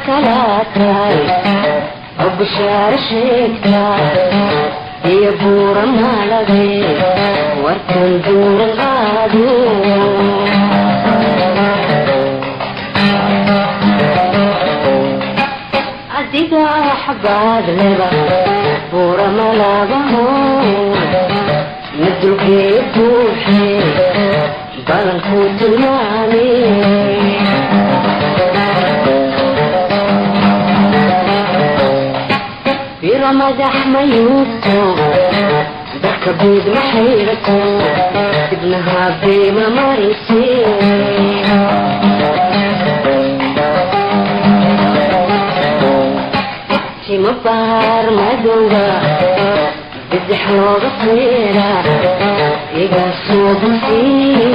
Kala tahay oo bishaaro sheegta iyo buura maalade warkan buuran qaado. Adiga xabaad leba buura malabaho madulkee buuxe balankuu tilmaame. Biro madax mayuubto darka biid ma xayrato dibnaha beema marise. Timo baar madowga bidix looga feera iga soo busiye.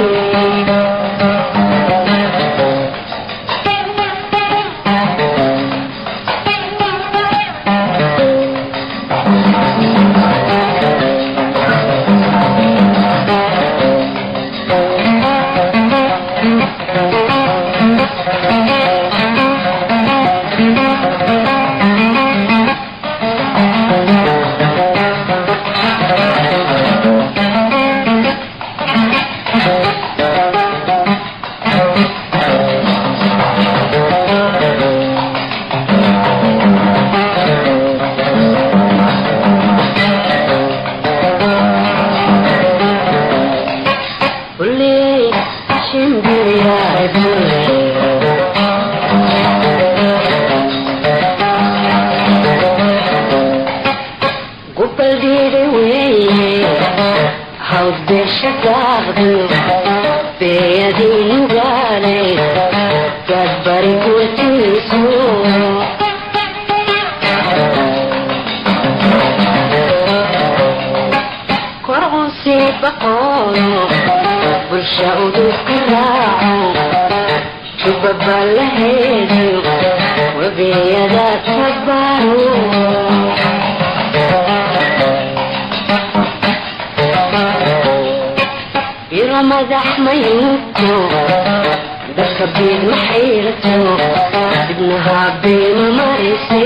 Bulley, shimbiryahay bulley. Gubal dhiiday weeye hawd beesha daaqdiyo beeyadii nugaalay gaadbari gurtiisu. Korcusii baqoolo bulsha udubka raaco jubabalaheediyo webiyada kabaro. Biro madax mayuubto dadka biid ma xayrato dibnaha beema marise.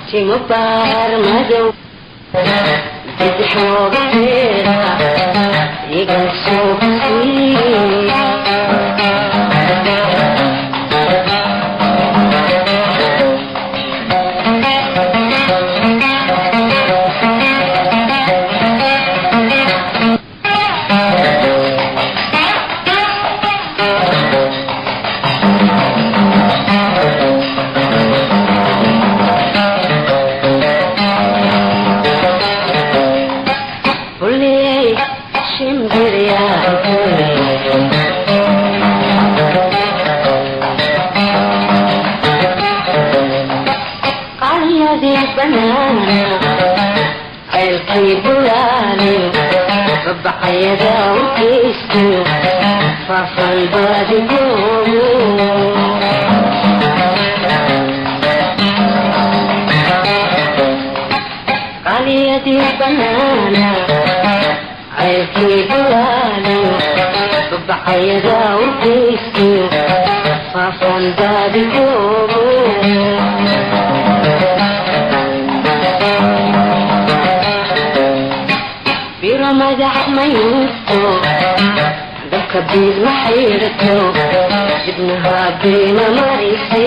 Timo baar madow bidix looga feera iga soo basiye. Bulley, shimbiryahay bulley. Qalyadii banaana ceelkii bulaaliyo babacayada urkaystiyo faafan baadigoogo. Qalyadii banaana ceelkii bulaaliyo babacayada urkaystiyo faafan baadigoogo. Biro madax mayuubto dabka biid ma xayrato dibnaha beema marise.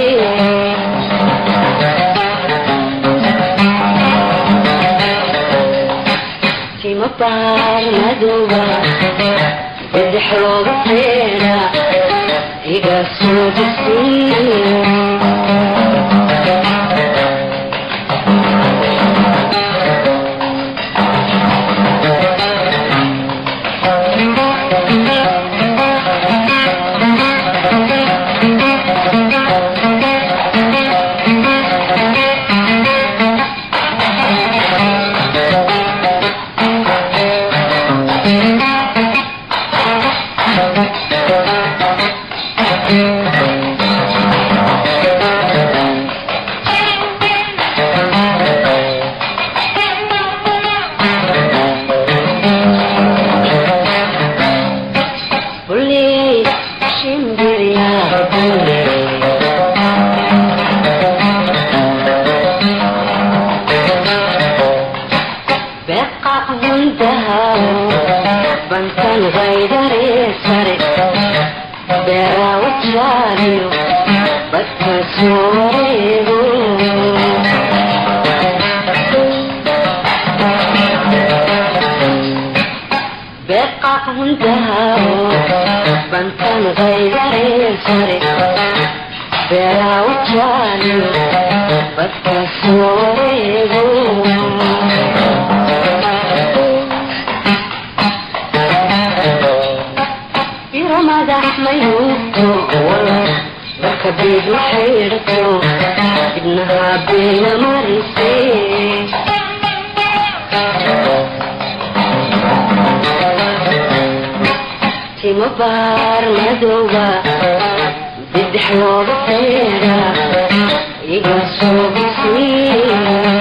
Timo baar madowga bidix looga feera iga soo dugsiye. Beeqaaq hundaha bantan qaydaree sare beeraawajaaliyo badka soo wareego. Beeqaaq hundaha bantan qaydaree sare beeraawajaaliyo badka soo wareego. Biro madax mayuubto barka biid ma xaydhato ibnaha beena marisee. Timo baar madowga bidix looga feera iga soo bisiiya.